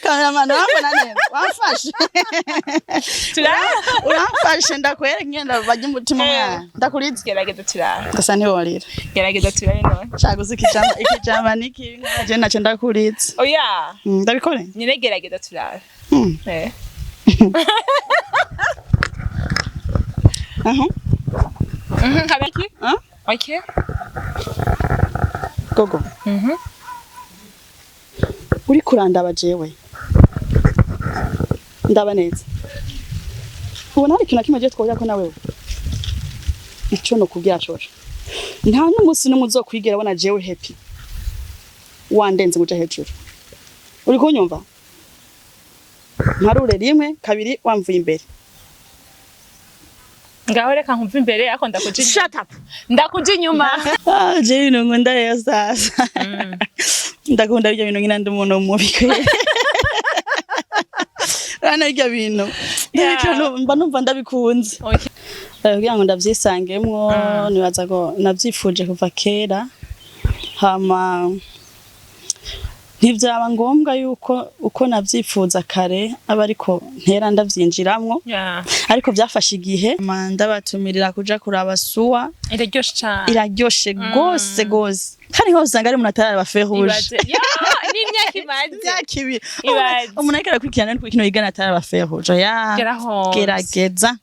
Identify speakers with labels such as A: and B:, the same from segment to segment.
A: Cameraman, urambona neza, wamfashe.
B: Turabe.
A: Uramfashe, ndakwereka ingenda bajya umutima. Umwana ndakuriza.
B: Gerageza turabe.
A: Gusa ntiworira.
B: Gerageza turabe none.
A: Shaka gusa ikijama, ikijama niki je naco ndakuriza.
B: Oya.
A: Ndabikore.
B: Nyine gerageza turabe. Eh.
A: Aha.
B: Habe iki?
A: Ah?
B: Okay.
A: Gogo, uri kurandaba jewe, ndaba neza, ubona hari ikintu na kimwe je twohurira ko nawewe? Ico nokubwira coco, nta n'umunsi n'umwe uzokwigera abona jewe Happy wandenze ngo uje hejuru. Uri kunyumva? Mparure rimwe, kabiri, wamvuye imbere.
B: Ngaho reka nkumva imbere, ariko ndakuja inyuma.
A: Shut up.
B: Ndakuja inyuma.
A: Ah, je ibintu nkunda rero sasa, ndakunda ibyo bintu nkina ndi umuntu mubi kweli. Urabona ibyo bintu mba numva ndabikunze.
B: Okay.
A: Kugira ngo ndavyisangemwo, nibaza ko navyifuje kuva kera, hama ntivyaba ngombwa yuko uko navyifuza kare aba ariko ntera ndavyinjiramwo, ariko vyafashe igihe. Hama ndabatumirira kuja kuraba Suwa.
B: Iraryoshe cane.
A: Iraryoshe gose gose, kandi nkaho usanga ari umuntu atararaba Feu Rouge.
B: Ibaze. Ya, n'imyaka imaze.
A: Imyaka 2.
B: Ibaze.
A: Umuntu ariko arakurikirana ariko kino yigana atararaba Feu Rouge ya.
B: Gera hose.
A: Gerageza.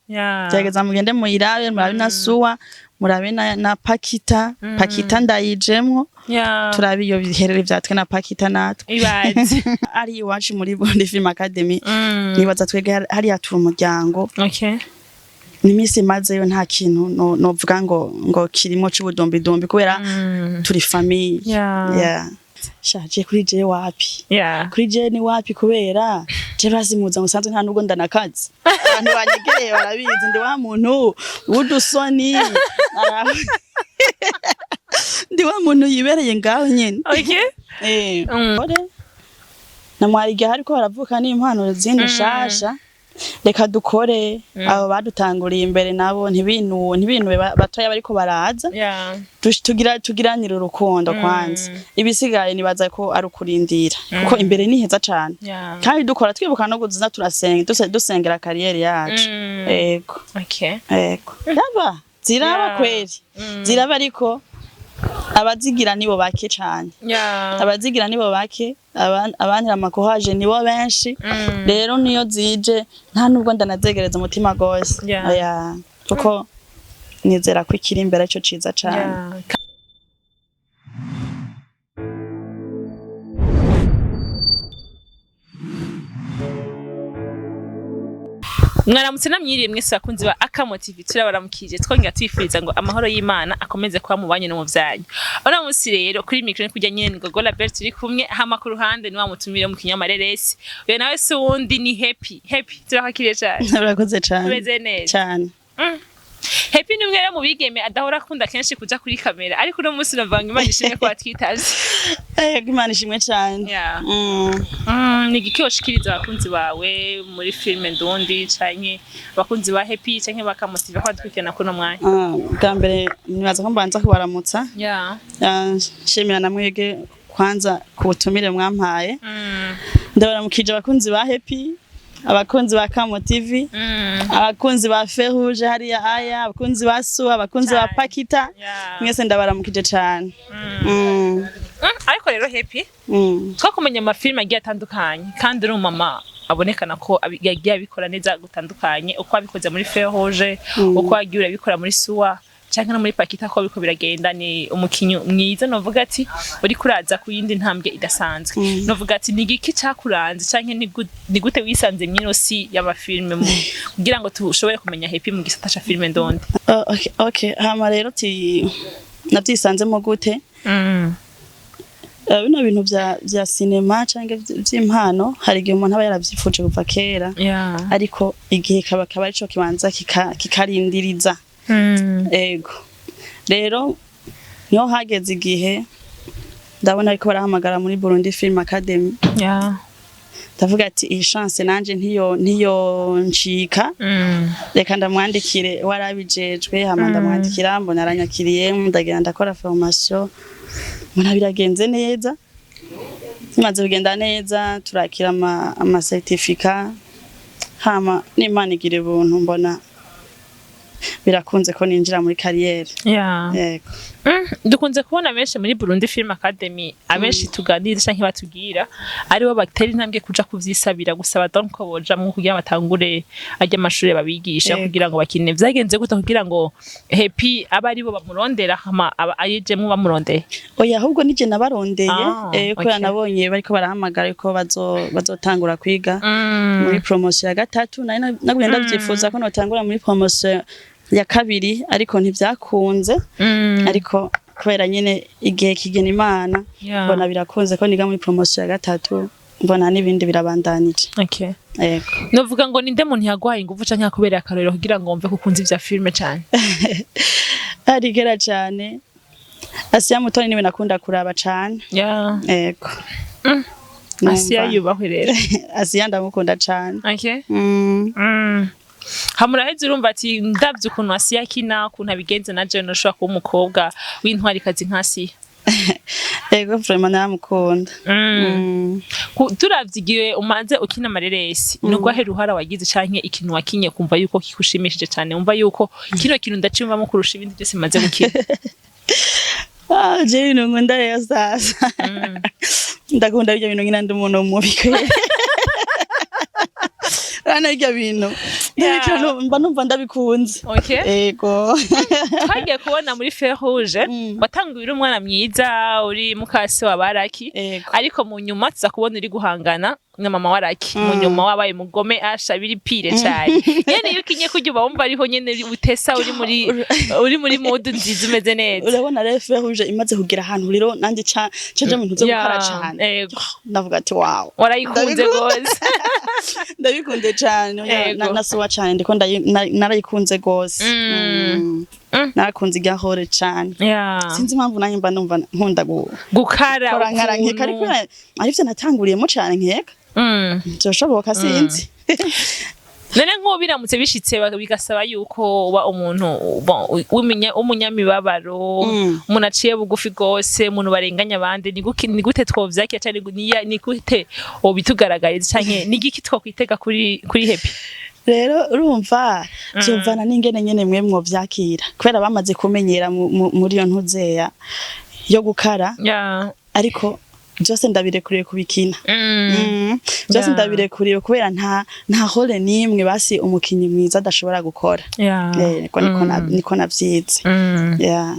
A: Gerageza mugende muyirabe, murabe na Suwa, murabe na Pakita. Pakita ndayijemwo. Turabe iyo biherere vyatwe na Pakita natwe.
B: Ibaze.
A: Ari iwacu muri Burundi Film Academy, nibaza twebwe hariya turi umuryango. N'iminsi mazeyo nta kintu novuga ngo kirimo c'ubudombidombi kubera turi famille. Yeah. Shaje kuri je wapi. Kuri je ni wapi, kubera je bazimuza musanzwe nta nubwo ndanakazi. Abantu banyegereye barabizi, ndi wa muntu w'udusoni. Ndi wa muntu yibereye ngaho nyene. Eh. Ore. Na mwariga hariko haravuka n'impano zindi nshasha. Reka dukore, abo badutanguriye imbere nabo ntibinuwe batoya bariko baraza. Tugiranire urukundo kwanza, ibisigaye nibaza ko ari ukurindira, kuko imbere ni heza cane. Kandi dukora twibuka no kuza turasenga, dusengera carrière yacu. Ego. Ego, ziraba, ziraba kweri. Ziraba, ariko abazigira nibo bake cane. Abazigira nibo bake, abantera amakohaje nibo benshi. Rero niyo zije nta nubwo ndanazegereza umutima gose. Oya, kuko nizera ko ikiri imbere arico ciza cane.
B: Mwaramutse namwiriye mwese bakunzi ba Akamo TV, turabaramukije twongera twifuriza ngo amahoro y'Imana akomeze kuba mu banyu no mu vyanyu. Uno munsi rero kuri micro ni kurya nyene, ni Gogo Label turi kumwe, hama ku ruhande ni wa mutumire mu kinyamareresi. Uyo nawe si uwundi, ni Happy. Happy, turakwakiriye cane.
A: Urakoze cane.
B: Tumeze neza.
A: Cane.
B: Happy ni umwe rero mu bigeme adahora akunda kenshi kuja kuri kamera, ariko uno munsi navuga ngo Imana ishimwe ko watwitavye.
A: Ego, Imana ishimwe cane.
B: Ni igiki woshikiriza abakunzi bawe muri filime ndundi, canke abakunzi ba Happy, canke bakamotiva ko badukurikirana kuno mwanya?
A: Ah, bwa mbere nibaza ko mbanza kubaramutsa. Ah, nshimira na mwebwe kwanza ku butumire mwampaye. Ndabaramukije abakunzi ba Happy, abakunzi ba Kamo TV, abakunzi ba Feu Rouge hariya aya, abakunzi ba Suwa, abakunzi ba
B: Cane.
A: Pakita. Mwese ndabaramukije cane.
B: Ariko rero Happy, twakumenya amafilime agiye atandukanye, kandi uri umumama abonekana ko yagiye abikora neza gutandukanye, uko abikoze muri Feu Rouge, uko wagiye urabikora muri Suwa canke no muri Pakita, ko biriko biragenda, ni umukinyi mwiza, novuga ati uriko uraza ku yindi ntambwe idasanzwe. Novuga ati ni igiki cakuranze, canke ni gute wisanze mw'ino si y'amafilime kugira ngo tushobore kumenya Happy mu gisata ca filime ndondi?
A: Oh, okay. Hama rero ti navyisanzemo gute? Bino bintu vya sinema canke vy'impano, hari igihe umuntu aba yaravyifuje kuva kera, ariko igihe kaba arico kibanza kikarindiriza. Ego, rero niho hageze igihe ndabona ariko barahamagara muri Burundi Film Academy. Ndavuga ati iyi chance nanje ntiyo ncika, reka ndamwandikire warabijejwe. Hama ndamwandikira, mbona aranyakiriye, ndagenda ndakora formation, mbona biragenze neza. Bimaze kugenda neza, turakira ama certificat, hama n'Imana igira ubuntu, mbona birakunze ko ninjira muri carrière. Yego.
B: Dukunze kubona benshi muri Burundi Film Academy, abenshi tuganira canke batubwira aribo batera intambwe kuja kuvyisabira gusaba, donc ko bojamwo kugira batangure arya amashure babigisha kugira ngo bakine. Vyagenze gute kugira ngo Happy abe aribo bamurondera, hama ayijemwo bamurondeye?
A: Oya, ahubwo nije nabarondeye. Kubera nabonye bariko barahamagara ko bazotangura kwiga muri promotion ya gatatu. Nari nagumye ndavyifuza ko notangura muri promotion ya kabiri, ariko ntivyakunze. Ariko kubera nyene igihe kigena Imana, mbona birakunze ko niga muri promotion ya gatatu, mbona n'ibindi birabandanije. Yego.
B: Novuga ngo ninde muntu yaguhaye inguvu canke yakubereye akarorero kugira ngo wumve ko ukunze ivya filme cane?
A: Arigera cane Asiya Mutoni, niwe nakunda kuraba cane. Yego.
B: Asiya yubahwe rero.
A: Asiya ndamukunda cane.
B: Hamuraheze urumva ati ndavye ukuntu Asiya akina, ukuntu abigenza, na jewe noshobora kuba umukobwa w'intwarikazi nka Asiya.
A: Ego, vraiment naramukunda.
B: Turavye igihe umaze ukina amareresi, ni urwahe ruhara wagize canke ikintu wakinye kumva yuko kikushimishije cane, wumva yuko kino kintu ndaciyumvamo kurusha ibindi byose maze gukina?
A: Ah, je ibintu nkunda rero sasa, ndakunda ibyo bintu nkina ndi umuntu mubi kweli. Urabona ibyo bintu mba numva ndabikunze. Ego.
B: Twagiye kubona muri Feu Rouge watanguye uri umwana mwiza, uri mukase wa Baraki, ariko mu nyuma tuza kubona uri guhangana na mama wa Raki, mu nyuma wabaye mugome, asha biri pire cyane nyene. Iyo ukinye kurya uba wumva ariho nyene utesa, uri muri mood nziza, umeze neza.
A: Urabona rero, Feu Rouge imaze kugera ahantu rero nanjye ca mu bintu vyo gukora cane. Ndavuga ati wow.
B: Warayikunze gose.
A: Ndabikunze cane. Nasuwa cane, ndiko narayikunze gose. Narakunze irya hore cane. Sinzi impamvu nanjye mba numva nkunda
B: gukara.
A: Gukora nkara nkeka, ariko arivyo natanguriyemo cane nkeka. Vyoshoboka, sinzi.
B: None nk'ubu biramutse bishitse bigasaba yuko uba umuntu, bon, w'umunyamibabaro, umuntu aciye bugufi gose, umuntu barenganya abandi, ni gute twovyakira canke ni gute wobitugaragariza, canke ni igiki twokwitega kuri Happy?
A: Rero urumva, vyovana n'ingene nyene mwe mwovyakira, kubera bamaze kumenyera muri iyo ntuzeya yo gukara. Ariko byose ndabirekuriye kubikina. Byose ndabirekuriye, kubera nta rôle n'imwe basi umukinyi mwiza adashobora gukora. Niko navyize. Yeah.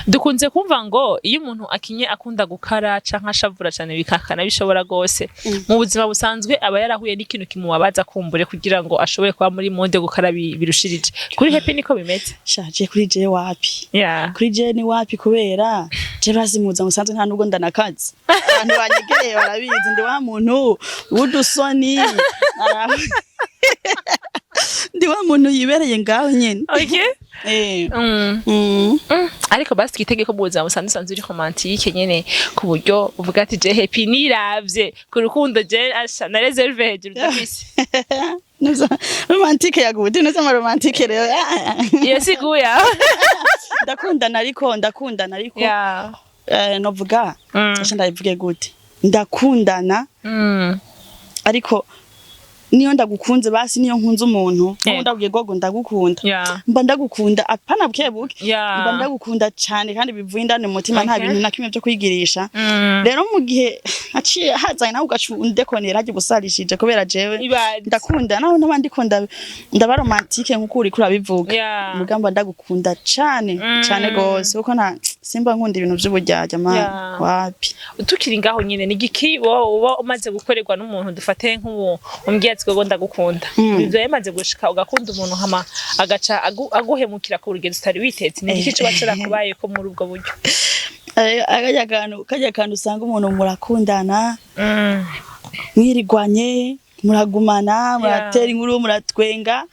B: Dukunze kumva ngo iyo umuntu akinye akunda gukara canke ashavura cane bikakana bishobora gose, mu buzima busanzwe aba yarahuye n'ikintu kimubabaza kumbure kugira ngo ashobore kuba muri mode gukara birushirije. Kuri Happy niko bimeze?
A: Shaje, kuri je wapi. Kuri je ni wapi, kubera je basi mu buzima busanzwe nta nubwo ndanakazi. Abantu banyegereye barabizi, ndi wa muntu w'udusoni. Ndi wa muntu yibereye ngaho nyene.
B: Ariko basi twitege ko mu buzima busanzwe usanzwe uri romantique nyene, ku buryo uvuga ati je Happy niravye ku rukundo, je asha na réserve hejuru ndafise.
A: Nuza romantique yagute? Nuza ama romantique rero.
B: Iyo siguya.
A: Ndakundana, ariko ndakundana, ariko novuga, asha ndabivuge gute, ndakundana, ariko niyo ndagukunze, basi niyo nkunze umuntu, nkubu ndabwiye gogo ndagukunda, mba ndagukunda, apana buke buke, mba ndagukunda cyane kandi bivuye indani mu mutima, nta bintu na kimwe byo kwigirisha. Rero mu gihe haciye hazanye nawe ugaca undekonera hajya ubusarishije, kubera jewe
B: Ibaze.
A: ndakunda, naho n'abandi kunda, ndaba romantique nkuko uriko urabivuga, mugamba ndagukunda cane, cane gose, kuko nta simba nkunda ibintu vy'uburyarya man. Wapi.
B: Tukiri ngaho nyine, ni igiki wowe uba umaze gukorerwa n'umuntu, dufate nk'ubu umbwiye ati gogo ndagukunda, ivyo bimaze gushika ugakunda umuntu hama agaca aguhemukira ku rugero utari witeze, ni igiki coba carakubayeko muri ubwo buryo?
A: Karya kantu usanga umuntu murakundana, mwirigwanye, muragumana, muratera inkuru, muratwenga,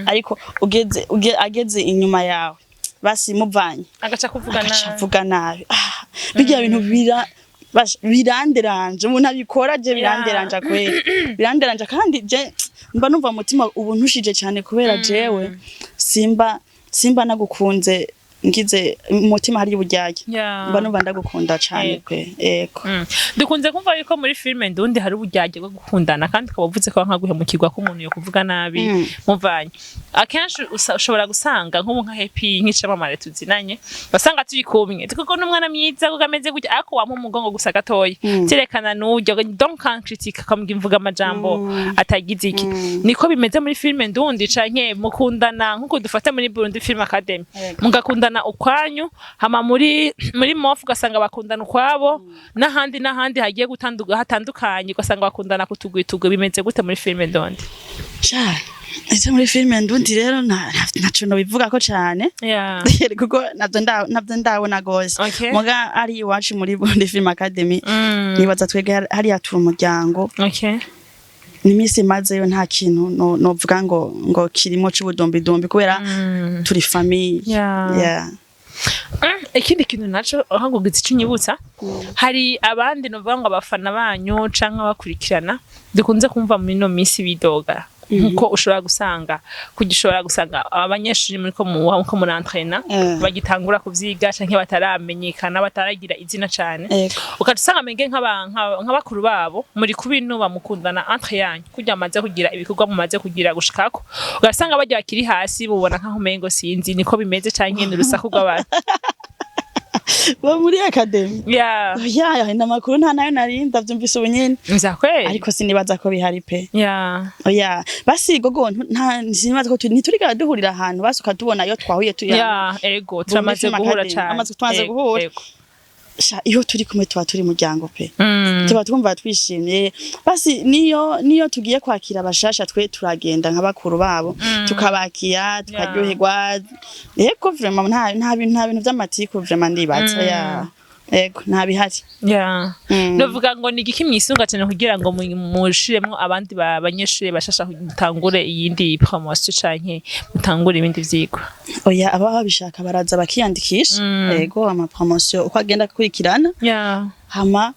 A: ariko ageze inyuma yawe, basi muvanye,
B: agaca kuvuga
A: agaca
B: nabi.
A: avuga nabi. Ah, birya bintu basha, biranderanje. Umuntu abikora je biranderanja kweli, biranderanja. Kandi je mba numva umutima ubu ntushije cyane, kubera jewe simba nagukunze. ngize umutima hari uburyarya, mba numva ndagukunda cane pe, ego.
B: Dukunze kumva yuko muri filime ndundi hari uburyarya bwo gukundana, kandi ukaba uvuze ko nka guhemukirwa k'umuntu yo kuvuga nabi muvanye. Akenshi ushobora gusanga nk'ubu nka Happy, nk'icamamare tuzinanye, basanga turi kumwe kuko n'umwana mwiza, kuko ameze gutya, ariko wampa umugongo gusa gatoya, terekana n'urya donc kan critique, akamubwira imvuga amajambo atagize iki. Niko bimeze muri filime ndundi, canke mukundana nkuko dufata muri Burundi Film Academy, mugakundana ukwanyu, hama muri mof ugasanga bakundana ukwabo, n'ahandi n'ahandi hagiye gutanduka hatandukanye ugasanga bakundana kutugwi tugwi? Bimeze gute muri filime ndundi?
A: Sha, ese muri filime ndundi rero ntaco nobivuga ko cane, kuko navyo ndabona gose. Muga ari iwacu muri Burundi Film Academy, nibaza twebwe hariya turi umuryango. N'iminsi mazeyo nta kintu novuga ngo kirimo c'ubudombidombi, kubera turi famille. Yeah.
B: Ikindi kintu naco aho ico unyibutsa, hari abandi novuga ngo abafana banyu canke abakurikirana dukunze kumva muri ino minsi bidoga, nkuko ushobora gusanga kugishobora gusanga abanyeshuri muriko muko murantrena bagitangura kuvyiga canke bataramenyekana, bataragira izina cane, ukaca usanga menge nk'abakuru babo muri kubintu bamukundana entre yanyu kugira mumaze kugira ibikorwa mumaze kugira gushikako, ugasanga barya bakiri hasi mubona nkaho umengo sinzi niko bimeze canke ni urusaku rw'abantu.
A: Bo muri academy?
B: Yeah.
A: Ya, amakuru nta nayo nari ndavyumvise ubu nyene.
B: Nza kweli.
A: Ariko sinibaza ko bihari pe. Oya, basi gogo, nta sinibaza ko ntiturigera duhurira ahantu, basi ukatubona iyo twahuye turi hamwe.
B: Yeah, ego, turamaze
A: Film
B: guhura
A: Academy.
B: cane.
A: Tumaze guhura. Sha, iyo turi kumwe tuba turi muryango pe. Tuba twumva twishimye. Basi niyo tugiye kwakira abashasha, twe turagenda nka bakuru babo, tukabakira, tukaryoherwa. Yego, vraiment nta bintu vy'amatiku, vraiment ndibaza ya, yego, nta bihari.
B: Novuga ngo ni igiki mwisunga cyane kugira ngo mushiremwo abandi banyeshure bashasha, mutangure iyindi promotion canke mutangure ibindi vyigwa?
A: Oya, ababa babishaka baraza bakiyandikisha. Yego, ama promotion uko agenda akurikirana, hama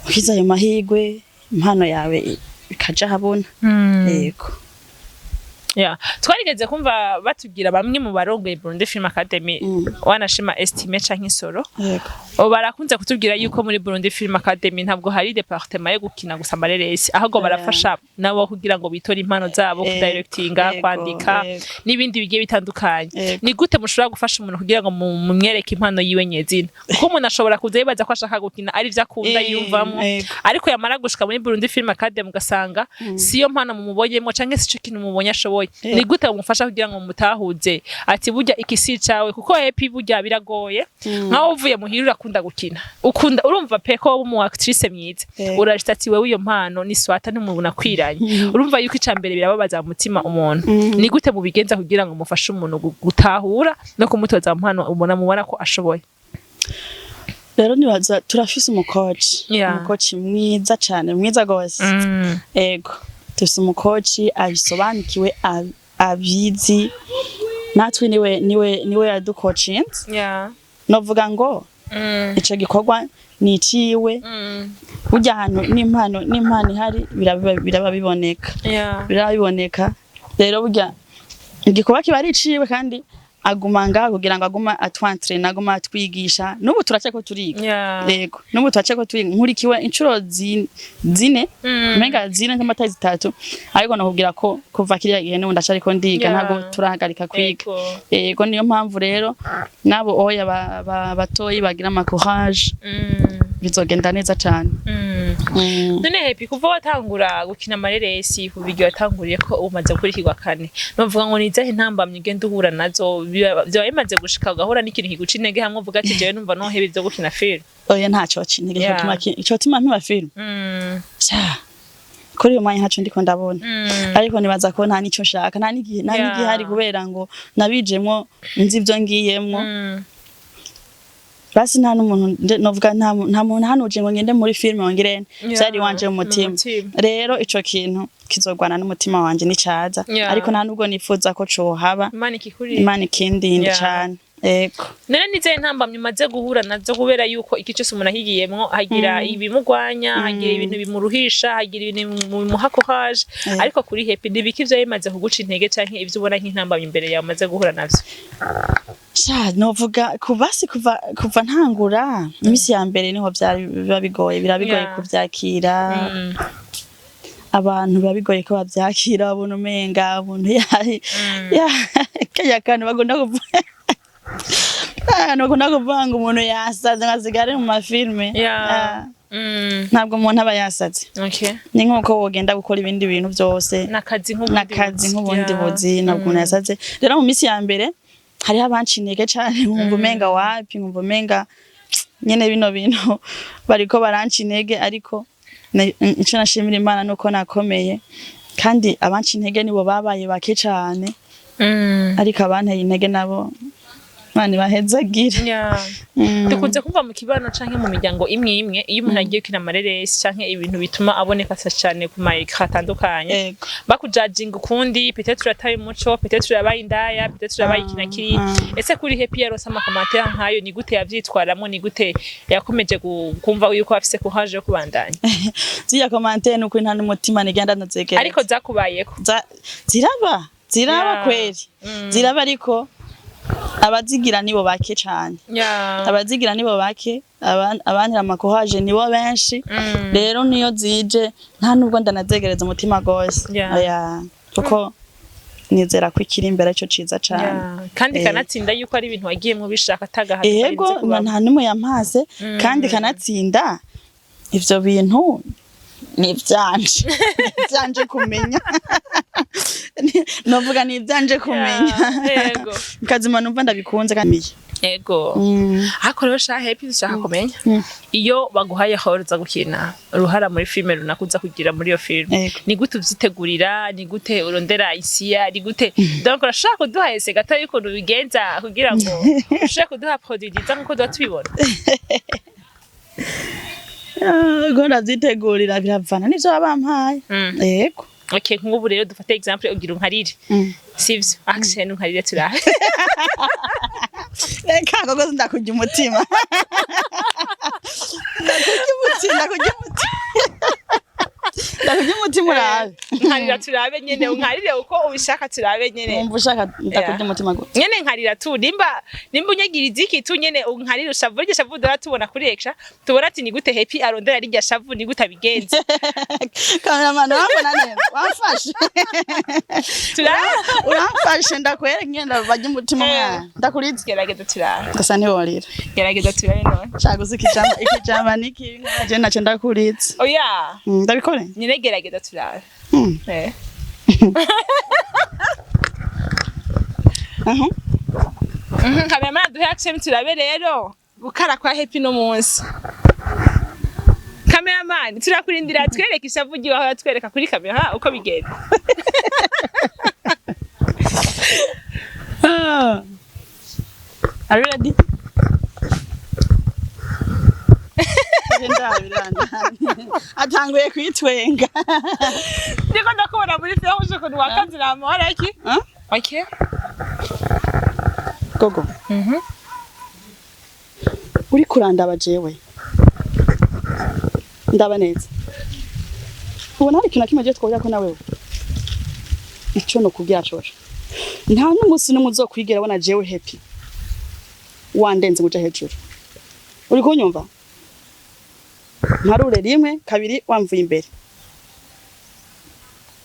A: ukiza ayo mahirwe, impano yawe ikaja habona. Yego.
B: Yeah. Twarigeze kumva batubwira bamwe mu barongoye Burundi Film Academy, wanashima Estime canke Isoro, barakunze kutubwira yuko muri Burundi Film Academy ntabwo hari département yo gukina gusa amareresi, ahubwo barafasha nabo kugira ngo bitore impano zabo, kudirectinga, kwandika n'ibindi bigiye bitandukanye. Ni gute mushobora gufasha umuntu kugira ngo mumwereke impano yiwe nyezina? Kuko umuntu ashobora kuza yibaza ko ashaka gukina, ari ivyo akunda, yiyumvamwo, ariko yamara gushika muri Burundi Film Academy ugasanga siyo mpano mumubonyemo canke sico kintu mubonye ashoboye. Ni gute mumufasha kugira ngo mutahuze ati burya iki si cawe? Kuko Happy, burya biragoye, nkaho uvuye muhira urakunda gukina, ukunda, urumva pe ko wowe umu actrice mwiza, urashita ati wewe iyo mpano ni swata ntimubona kwiranye, urumva yuko ica mbere birababaza mu mutima umuntu. Ni gute mubigenza kugira ngo mufashe umuntu gutahura no kumutoza mpano ubona mubona ko ashoboye?
A: Rero nibaza turafise umukoci, umukoci mwiza cane, mwiza gose. Ego, dufise umukoci abisobanukiwe, abizi, natwe niwe yadukocinze. Novuga ngo ico gikorwa ni iciwe. Burya ahantu n'impano ihari biraba biboneka. Biraba biboneka. Rero burya igikorwa kiba ari iciwe, kandi aguma ngaho kugira ngo aguma atwantrena, aguma atwigisha. N'ubu turaceko turiga. Yego, n'ubu turaceko turiga. Nkurikiwe inshuro zine, umenga zine nk'amata zitatu, ariko nakubwira ko kuva kiriya gihe n'ubu ndacariko ndiga. Ntabwo turahagarika kwiga. Yego, niyo mpamvu rero nabo oya batoyi bagira ama courage, bizogenda neza cane.
B: None Happy, kuva watangura gukina amareresi, kuva igihe watanguriye ko umaze gukurikirwa kane, novuga ngo ni izahe ntambamyi ugenda uhura nazo? Vyoba bimaze gushika ugahura n'ikintu kiguca intege, hamwe uvuga ati jewe numva noheba ivyo gukina film?
A: Oya, ntaco kintu cotuma mpiba film. Sha, kuri uyu mwanya ntaco ndiko ndabona, ariko nibaza ko nta nico nshaka, nta n'igihe, nta n'igihari, kubera ngo nabijemwo nzi ivyo ngiyemwo. Basi nta n'umuntu novuga nta muntu hanuje ngo ngende muri film ngirente. Vyari wanje mu mutima.
B: Mutima.
A: Rero ico kintu kizogwana n'umutima wanje nicaza, ariko nta nubwo nifuza ko cohaba.
B: Imana ikikuri.
A: Imana ikindinde cane. Ego.
B: None nizeye ntambamye umaze guhura nazo, kubera yuko iki cyose umuntu akigiyemwo hagira ibimugwanya, hagira ibintu bimuruhisha, hagira ibintu bimuha courage. Ariko kuri Happy, nibiki ivyo bimaze kuguca intege canke ivyo ubona nk'intambamye imbere yawe umaze guhura navyo?
A: Sha, novuga kuva si kuva ntangura, iminsi ya mbere niho vyari biba bigoye, birabigoye kuvyakira. Abantu biba bigoye ko bavyakira, babona umenga umuntu ya kaya kantu bagunda kuvuga, ahantu bakunda kuvuga ngo umuntu yasaze ngo asigare mu mafilme. Ah, ntabwo umuntu aba yasaze. Ni nk'uko wogenda gukora ibindi bintu byose.
B: N'akazi nk'ubundi
A: N'akazi
B: buzi.
A: nk'ubundi buzi. Ntabwo umuntu yasaze. Rero mu minsi ya mbere hariho abanca intege cane, nkumva umenga wapi, nkumva umenga nyene bino bintu bariko baranca intege, ariko ico nashimira Imana nuko nakomeye, kandi abanca intege nibo babaye bake cane, ariko abanteye intege nabo Imana ibahezagire.
B: Dukunze kumva mu kibano canke mu miryango imwe imwe, iyo umuntu agiye gukina amareresi canke ibintu bituma aboneka cane ku ma écran atandukanye, bakujajinga ukundi: peut-être urataye umuco, peut-être urabaye indaya, peut-être urabaye iki na kiriya. Ese kuri Happy, yaronse ama commentaires nkayo, ni gute yavyitwaramwo? Ni gute yakomeje kumva yuko afise courage yo kubandanya?
A: Ziriya commentaires, nukuri nta n'umutima nigenda ndazegera.
B: Ariko zakubayeko?
A: Ziraba, ziraba kweri. Ziraba, ariko abazigira nibo bake cane. Abazigira nibo bake, abantera ama courage nibo benshi. Rero niyo zije nta nubwo ndanazegereza umutima gose. Oya, kuko nizera ko ikiri imbere arico ciza cane.
B: Kandi kanatsinda yuko ari ibintu wagiyemwo bishaka atagahato.
A: Ego, nta n'umwe yampase. Kandi kanatsinda ivyo bintu ni ivyanje, ni ivyanje kumenya. Novuga ni ivyanje kumenya. Kazima numva ndabikunze kandi.
B: Ariko rero sha Happy, dushaka kumenya, iyo baguhaye rôle uza gukina uruhara muri filime runaka, uza kugira muri iyo filime, ni gute uvyitegurira? Ni gute urondera isiya? Ni gute? Donc urashaka kuduha ese gato y'ukuntu ubigenza kugira ngo ushobore kuduha produit nziza nkuko tuba tubibona?
A: Ubwo ndavyitegurira biravana n'ivyo baba bampaye. Yego.
B: Okay, nk'ubu rero dufate exemple, ugira unkarire, sivyo? Action, unkarire turabe.
A: Reka koko, ndakurya umutima, ndakurya umutima, ndakurya umutima, ndakurya umutima, urabe.
B: Nkarira turabe nyene, unkarire uko ubishaka turabe nyene.
A: Wumva ushaka ndakurya umutima gute?
B: Nyene nkarira tu, nimba unyagiriza iki tu, nyene unkarira ushavu, iryo shavu dora tubona kuri écran, tubona ati ni gute Happy arondera rirya shavu, ni gute abigenza.
A: Cameraman, urambona neza, wamfashe.
B: Turabe.
A: Uramfashe ndakwereka ngenda barya umutima. Mwana, ndakuriza.
B: Gerageza turabe.
A: Gusa ntiworira.
B: Gerageza turabe none.
A: Shaka gusa ikijamba, ikijamba niki je naco ndakuriza.
B: Oya.
A: Ndabikore.
B: Nyene gerageza turabe. Cameraman, duhe action turabe rero gukara kwa Happy no munsi. Cameraman, turakurindira, twereke ishavu ryiwaho, twereka kuri kamera uko bigenda.
A: Ah. Are you ready? Atanguye kwitwenga.
B: Ndiko ndakubona muri film uje ukuntu wakazira amahoro iki.
A: Ah?
B: Okay.
A: Gogo. Uri kurandaba jewe. Ndaba neza. Ubona hari ikintu na kimwe je twohurira ko nawewe? Ico no kubwira coco. Nta n'umunsi n'umwe uzokwigera abona jewe Happy wandenze muja hejuru. Uri kunyumva? Mparure rimwe, kabiri, wamvuye imbere.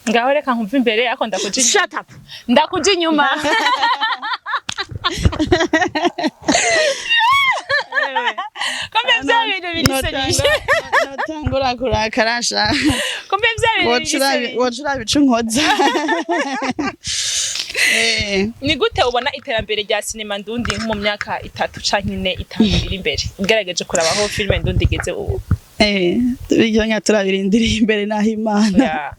B: Ngaho reka nkumva imbere, ariko ndakuja inyuma.
A: Shut up.
B: Ndakuja inyuma. Kumbe vya bintu birisenyije.
A: Notangura kurakara sha.
B: Kumbe vya bintu birisenyije.
A: Woca urabica unkoza.
B: Ni gute ubona iterambere rya sinema ndundi nko mu myaka 3 canke 4, 5 iri imbere, ugerageje kuraba aho filime ndundi igeze ubu?
A: Ibyo nya turabirindiriye imbere naho Imana.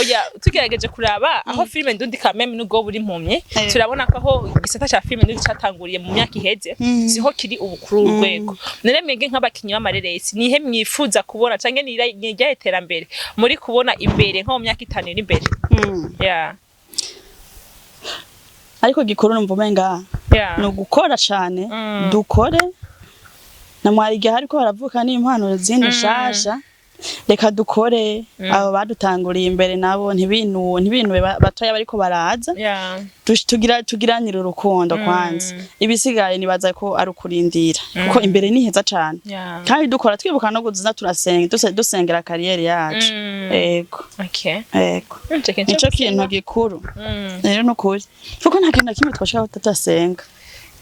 B: Oya, tugerageje kuraba aho filime ndundi kameme nubwo buri impumyi, turabona ko aho igisata ca filime ndundi catanguriye mu myaka iheze siho kiri ubu kuri uru rwego. None mwebwe nk'abakinyi b'amareresi, nihe mwifuza kubona canke ni iryahe terambere muri kubona imbere nko mu myaka 5 iri imbere?
A: Ariko gikuru numva umenga Ni ugukora cane. Dukore na mwarigihe hariko haravuka n'impano zindi nshasha. Reka dukore, abo badutanguriye imbere nabo ntibinube batoya bariko baraza. Tugiranire urukundo kwanza, ibisigaye nibaza ko ari ukurindira, kuko imbere ni heza cane. Kandi dukora twibuka no kuza turasenga, dusengera carrière yacu. Ego. Ego.
B: Ico kintu
A: Nico kintu gikuru rero, nukuri, kuko nta kintu na kimwe twashaka tutasenga.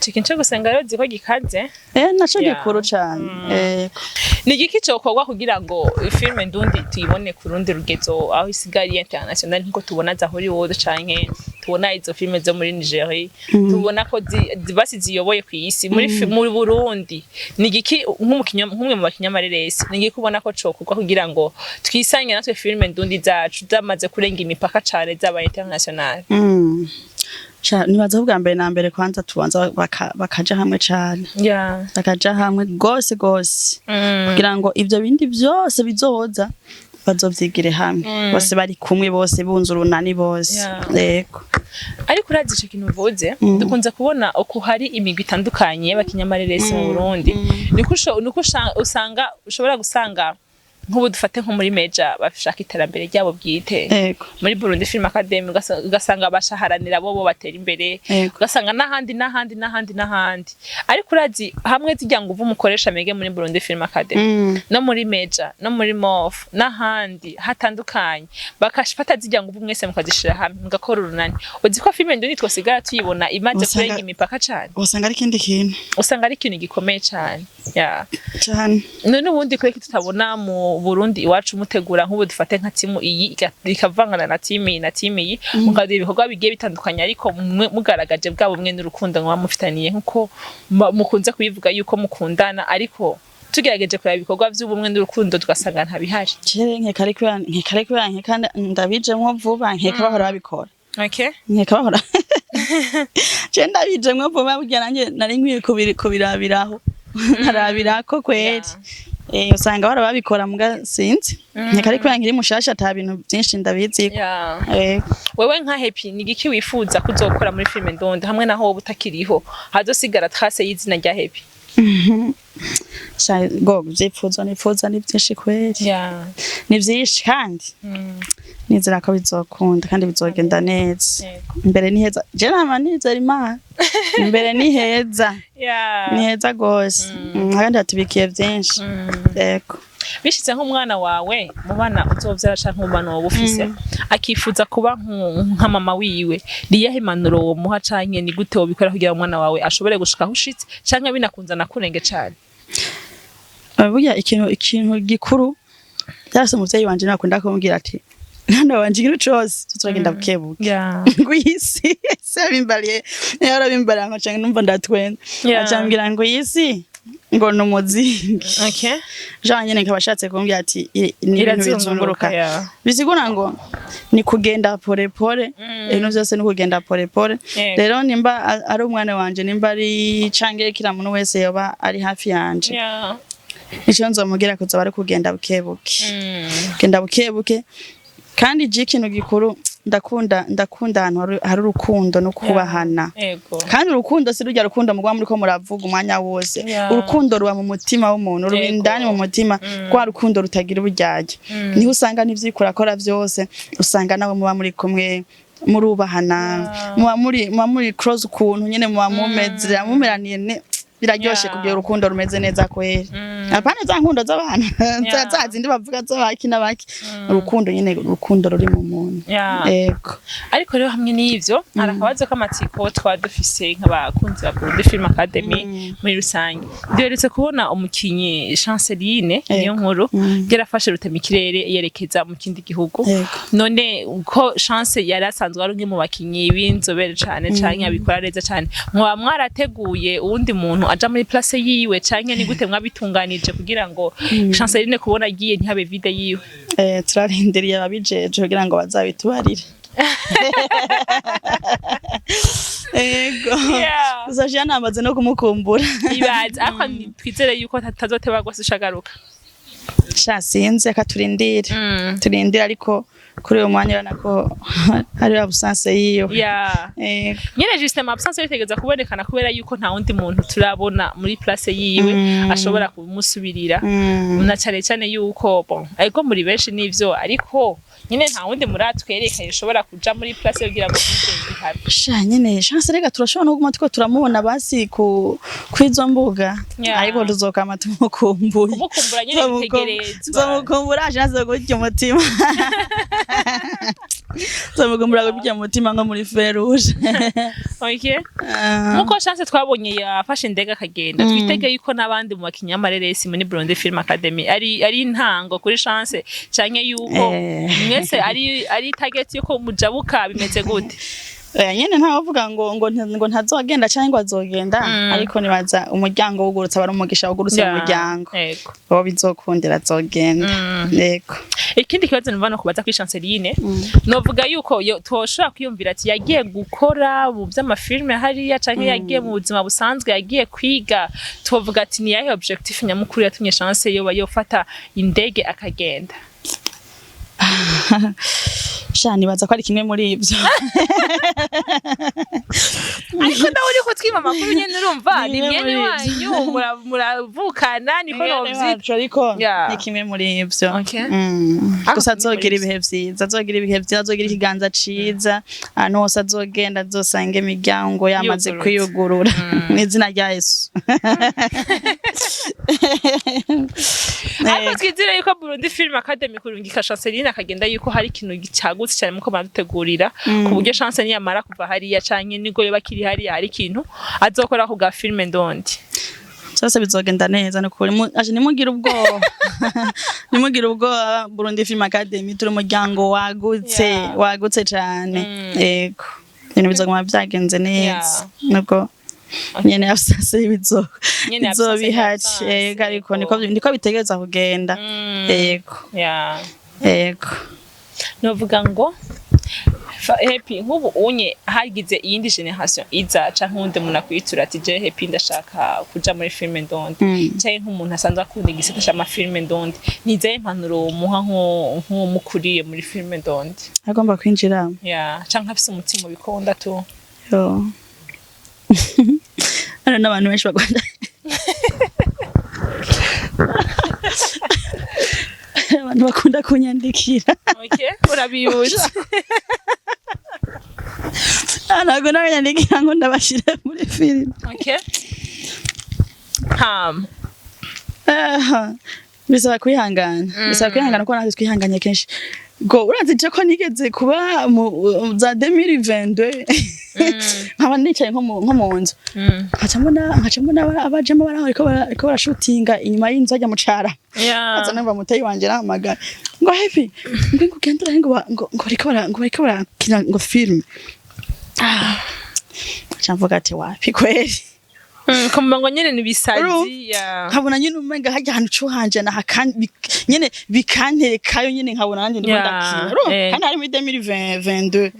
B: Ico kintu co gusenga rero ziko gikaze.
A: Naco gikuru cane, ego.
B: Ni igiki cokorwa kugira ngo filime ndundi tuyibone ku rundi rugezo, aho isigaye ari international, nkuko tubona za Hollywood canke tubona izo filime zo muri Nigeria, tubona ko basi ziyoboye ku isi? Muri Burundi ni igiki, nk'umwe mu bakinyamareresi, ni igiki ubona ko cokorwa kugira ngo twisange natwe filime ndundi zacu zamaze kurenga imipaka cane, zabaye international?
A: Nibaza ko bwa mbere na mbere kwanza tubanza bakaja hamwe cane, bakaja hamwe gose gose, kugira ngo ivyo bindi vyose bizoza bazovyigire hamwe, bose bari kumwe, bose bunze urunani bose. Yego.
B: Ariko urazi ico kintu uvuze, dukunze kubona uko hari imigwi itandukanye y'abakinyamareresi mu Burundi, niko usanga ushobora gusanga nk'ubu dufate nko muri Meja bashaka iterambere ryabo bwite, muri Burundi Film Academy ugasanga bashaharanira bo batera imbere, ugasanga n'ahandi n'ahandi n'ahandi n'ahandi. Ariko urazi hamwe zijya nguvu umukoresha mege muri Burundi Film Academy, no muri Meja, no muri Mof n'ahandi hatandukanye, bakafata zijya nguvu mwese mukazishira hamwe, mugakora urunani, uzi ko filime ndundi twosigara tuyibona imaze kurenga imipaka cane?
A: Usanga ari ikindi kintu.
B: Usanga ari ikintu gikomeye cane, yeah.
A: Cane.
B: None ubundi kureka tutabona mu Burundi iwacu mutegura, nk'ubu dufate nka timu iyi ikavangana na timu iyi na timu iyi, mukagira ibikorwa bigiye bitandukanye, ariko mugaragaje bwa bumwe n'urukundo muba mufitaniye, nkuko mukunze kubivuga yuko mukundana, ariko tugerageje kureba ibikorwa by'ubumwe n'urukundo tugasanga ntabihari?
A: Cere nkeka ari kubera nkeka ndabijemwo vuba, nkeka bahora babikora. Nkeka bahora, je ndabijemwo vuba, burya nanjye nari nkwiye kubirabiraho, nkarabirako kweri. Usanga bahora babikora, muga sinzi, nkeka ari kubera nkiri mushasha, ata bintu vyinshi ndabiziko.
B: Wewe nka Happy, ni igiki wifuza kuzokora muri filime ndondo, hamwe naho wowe utakiriho hazosigara trace y'izina rya Happy?
A: Sha, go vyipfuzo nipfuza ni vyinshi kweri. Ni vyinshi, kandi nizera ko bizokunda kandi bizogenda neza. Imbere ni heza, je nama nizera Imana, imbere ni heza. Ni heza gose. Kandi hatubikiye vyinshi. Yego.
B: Bishitse nk'umwana wawe, mu bana uzovyara canke mu bana woba ufise, akifuza kuba nka mama wiwe, niyahe impanuro womuha, canke ni gute wobikora kugira ngo umwana wawe ashobore gushika aho ushitse, canke binakunze anakurenge cane?
A: Burya ikintu gikuru byarase, umuvyeyi wanje nakunda kumbwira ati: "Mwana wanje, ikintu cose tuzogenda bukebuke." Ngo iyi si se yabimbariye, yarabimbariye ngo canke numva ndatwenza. Acambwira ngo iyi si ngo ni umuzingi. Jean nyene nkaba ashatse kumbwira ati ni ibintu bizunguruka. Bisigura ngo ni kugenda pole pole. Ibintu vyose ni kugenda pole pole. Rero nimba ari umwana wanje, nimba ari canke kila muntu wese yoba ari hafi yanje, ico nzomubwira kuzoba ari kugenda bukebuke. Genda bukebuke. Kandi je ikintu gikuru ndakunda ahantu hari urukundo no kubahana. Kandi urukundo si rurya rukundo mugwa muriko muravuga umwanya wose. Urukundo ruba mu mutima w'umuntu, ruba indani mu mutima. Rwa rukundo rutagira uburyarya niho usanga n'ivyo urakora vyose, usanga nawe muba muri kumwe, murubahana, muba muri close ukuntu nyene muba mumeze mumeraniye biraryoshe kugira urukundo rumeze neza kweri. Apana za nkundo z'abantu za zindi bavuga z'abaki n'abaki, urukundo nyene, urukundo ruri mu muntu. Ego.
B: Ariko rero hamwe n'ivyo, hari akabazo k'amatsiko twaba dufise nk'abakunzi ba Burundi Film Academy muri rusange. Duherutse kubona umukinyi Chanceline niyo nkuru yarafashe rutemikirere yerekeza mu kindi gihugu. None ko Chance yari asanzwe ari umwe mu bakinyi b'inzobere cane canke abikora neza cane, mwaba mwarateguye uwundi muntu aja muri place yiwe, canke ni gute mwabitunganije kugira ngo Chanceline kubona agiye ntihabe vide yiwe?
A: Turarindiriye ababijeje kugira ngo bazabitubarire. Ego. Gusa jean namaze no kumukumbura.
B: Ibaze, ariko twizere yuko atazoteba rwose ushagaruka.
A: Sha, sinzi, reka turindire. Turindire, ariko kuri uyu mwanya urabona ko hari absence yiwe.
B: Nyene justement absence bitegeza kubonekana kubera yuko nta wundi muntu turabona muri place yiwe ashobora kumusubirira, na cane cane yuko, bon, ariko muri benshi nivyo, ariko nyene nta wundi muratwereka yoshobora kuja muri place kugira ngo vide ihabe.
A: Sha, nyene Chance, reka turashobora no kuguma turiko turamubona basi ku kwizo mbuga, ariko tuzokama tumukumbuye.
B: Kumukumbura nyene bitegerezwa.
A: Nzomukumbura Chance gutya umutima, nzomukumbura gutya umutima nko muri feruje.
B: Nkuko Chance twabonye yafashe indege akagenda, twitege yuko n'abandi mu bakinyi b'amareresi muri Burundi Film Academy ari intango kuri Chance, canke yuko mwese ari target yuko mujabuka, bimeze gute?
A: Oya, nyene ntawovuga ngo ntazogenda canke ngo azogenda, ariko nibaza umuryango wugurutse aba ari umugisha wugurutse mu muryango. Uwo bizokundira azogenda. Yego.
B: Ikindi kibazo numva no kubaza kuri Chanceline, novuga yuko twoshobora kwiyumvira ati yagiye gukora mu vy'amafilme hariya, canke yagiye mu buzima busanzwe, yagiye kwiga. Twovuga ati ni yahe objectif nyamukuru yatumye Chance yoba yofata indege akagenda?
A: Sha, nibaza ko ari kimwe muri ivyo.
B: Ariko nawe uriko twima amakuru nyene, urumva ni
A: Ni
B: mwene
A: kimwe muri
B: wanyu, muravukana, niko
A: Mwene
B: novyita.
A: wacu, ariko ni kimwe muri ivyo.
B: Ariko
A: Gusa
B: kimwe muri
A: azogira
B: ivyo.
A: ibihe vyiza, azogira ibihe vyiza, azogira ikiganza ciza, ahantu hose azogenda azosanga imiryango yamaze
B: Yugurutse.
A: kwiyugurura mw'izina rya Yesu.
B: Ariko twizere yuko Burundi Film Academy kurungika Chanceline akagenda, yuko hari ikintu cagutse cyane muko baradutegurira, ku buryo Chance niyamara kuva hariya canke nibwo yoba akiri hariya, hari ikintu azokora ku ga film ndondi.
A: Byose bizogenda neza nukuri. Aje nimugire ubwoba, nimugire ubwoba. Burundi Film Academy turi umuryango wagutse, wagutse cane. Yego, ibintu bizoguma vyagenze neza nubwo nyene absence bizo
B: Nyene
A: bizoba
B: absence
A: ihari.
B: absence,
A: Yego, ariko niko bitegerezwa kugenda. Yego. Yego.
B: Novuga ngo Happy, nk'ubu unye hagize iyindi generation iza canke uwundi muntu akwitura ati: "Je Happy ndashaka kuja muri film ndondi," canke nk'umuntu asanzwe akunda igisata c'amafilme ndondi, nizaye impanuro womuha nk'uwo mukuriye muri film ndondi?
A: Agomba kwinjira?
B: Yeah, canke afise umutima ubikunda tu.
A: Yo. Hano n'abantu benshi bakunda, abantu bakunda kunyandikira.
B: Okay, urabibutse.
A: Ntabwo nabanyandikira ngo ndabashire muri filime.
B: Okay, ham.
A: Ah, bisaba kwihangana, bisaba kwihangana kuko natwe twihanganye kenshi. Go urazi je ko nigeze kuba mu za 2022, nkaba nicaye nko mu nzu, nkaca mbona abajama baraho bariko barashutinga inyuma y'inzu hajya mu cara. Aza numva muteyi wanje arahamagara ngo: "Happy, ngo ugende urahe, ngo bariko barakina ngo film." Ah, nca mvuga ati: "Wapi kweri."
B: Kumva ngo nyene ni bisazi.
A: Urumva?
B: Yeah.
A: Nkabona nyine umenga harya hantu cuhanje naha kandi nyene bikanterekayo nyene, nkabona nanjye ndiko ndakina. Urumva? Kandi hari muri 2022.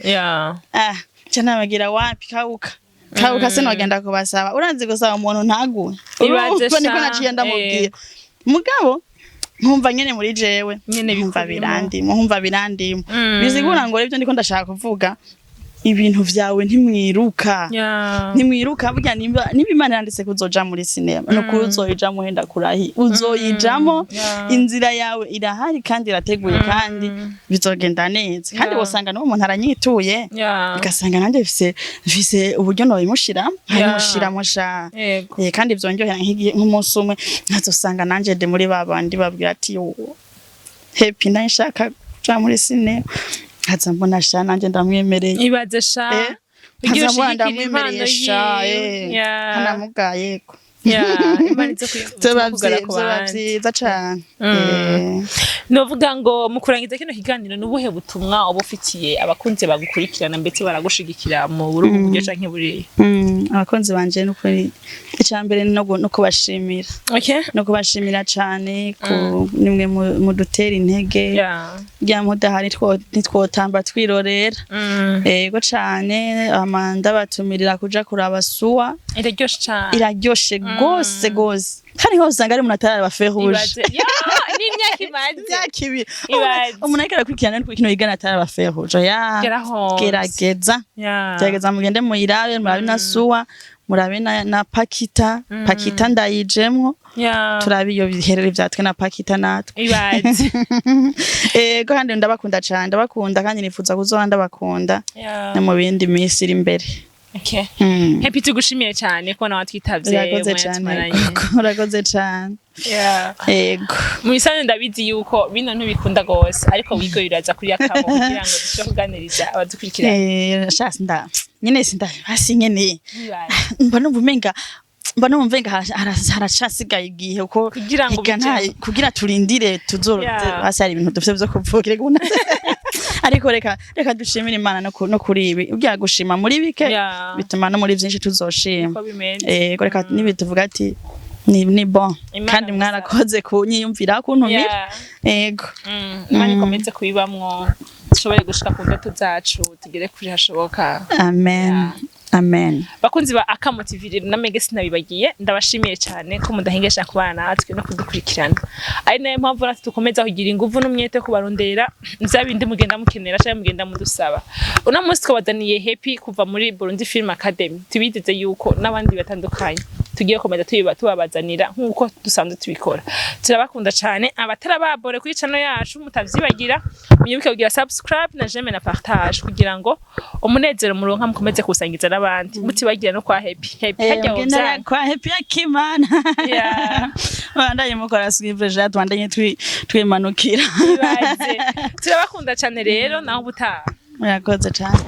A: Ah, nca nabagira: "Wapi, kauka kauka, sinogenda kubasaba." Uranzi gusaba umuntu ntaguhe.
B: Ibaze.
A: Urumva niko
B: Sha,
A: naciye ndamubwira, mugabo nkumva nyene muri jewe
B: Nyene
A: nkumva
B: bikurimo.
A: birandimo, nkumva birandimo. Bisigura ngo rero ibyo ndiko ndashaka kuvuga, ibintu vyawe ntimwiruka, ntimwiruka. Burya nimba Imana yanditse kuzoja muri sinema, nukuri uzoyijamo, henda kurahi uzoyijamo. Inzira yawe irahari kandi irateguye kandi bizogenda neza kandi wosanga n'uwo muntu aranyituye, ugasanga nanjye mfise uburyo nobimushiramo, nkabimushiramo sha. Kandi vyongerera nk'igihe nk'umunsi umwe nkazosanga nanje ndi muri ba bandi babwira ati: "Yo, Happy nshaka kuja muri sinema," nkaza mbona sha nanje ndamwemereye.
B: Ibaze sha. Kugira
A: Nkaza mbona
B: ushigikire impano
A: ndamwemereye sha.
B: yiwe.
A: Nkanamugaye ko
B: Imana ize
A: vyoba
B: kugara ku
A: vyoba
B: bandi.
A: vyiza cane.
B: Novuga ngo mu kurangiza kino kiganiro, ni ubuhe butumwa uba ufitiye abakunzi bagukurikirana ndetse baragushigikira mu buri ubu buryo canke buriya?
A: Abakunzi banje, nukuri icya mbere ni no kubashimira, no kubashimira cane ku nimwe mudutera intege. Rya mudahari ntitwotamba twirorera. Yego cane, ama ndabatumirira kuja kuraba Suwa.
B: Iraryoshe cane.
A: Iraryoshe gose gose, kandi nkaho usanga ari umuntu atararaba Feu Rouge.
B: Ibaze, ya, N'imyaka imaze.
A: Imyaka 2.
B: Ibaze.
A: Umuntu ariko arakurikirana ariko kino yigana atari abaferuje ya.
B: Gera hose.
A: Gerageza. Gerageza mugende muyirabe, murabe na Suwa, murabe na Pakita. Pakita ndayijemwo. Turabe iyo biherere vyatwe na Pakita natwe.
B: Ibaze.
A: Ego, kandi ndabakunda cane, ndabakunda kandi nifuza kuzoba ndabakunda no mu bindi minsi iri imbere.
B: Okay. Happy, tugushimiye cyane kubona watwitavye.
A: Urakoze
B: Umwanya
A: cane.
B: tumaranye.
A: Urakoze cane. Ego.
B: Mu bisanzwe ndabizi yuko bino ntubikunda gose, ariko wigo biraza kuri akamo kugira ngo dushobore kuganiriza abadukurikirana.
A: Sha sinda nyene, sinda hasi nyene.
B: Ibaze.
A: Mba numva umenga haracasigaye igihe uko
B: Kugira ngo
A: ega
B: bijemo.
A: Kugira turindire tuzoro. Hasi hari ibintu dufite vyo kuvuga, reka ariko reka dushimire Imana no kuri ibi. Ugiye gushima muri bike bituma no muri vyinshi tuzoshima.
B: Uko bimeze.
A: Ego, reka nibi tuvuga ati ni bon.
B: Imana
A: Kandi
B: gusa.
A: mwarakoze kunyiyumvira, kuntumira. Ego.
B: Imana ikomeze kubibamwo, dushobore gushika ku ndoto zacu, tugere kuri hashoboka.
A: Amen. Amen.
B: Bakunzi ba Akamo TV rero, namege sinabibagiye, ndabashimiye cyane ko mudahengesha kubana natwe no kudukurikirana, ari nayo mpamvu natwe dukomeza kugira inguvu n'umwete wo kubarondera vya bindi mugenda mukenera canke mugenda mudusaba. Uno munsi twabazaniye Happy kuva muri Burundi Film Academy. Tubiteze yuko n'abandi batandukanye tugiye gukomeza tubiba tubabazanira nk'uko dusanzwe tubikora. Turabakunda cyane. Abatarababore kuri channel yacu, mutavyibagira, mwibuke kugira subscribe na j'aime na partage kugira ngo umunezero muronka mukomeze kuwusangiza n'abandi, mutibagira no kwa Happy. Happy, harya
A: mugenda
B: wovyanga.
A: Kwa Happy Akimana. Bandanye mukora suivre, ja tubandanye twimanukira.
B: Ibaze. Turabakunda cyane rero, naho ubutaha.
A: Murakoze cane.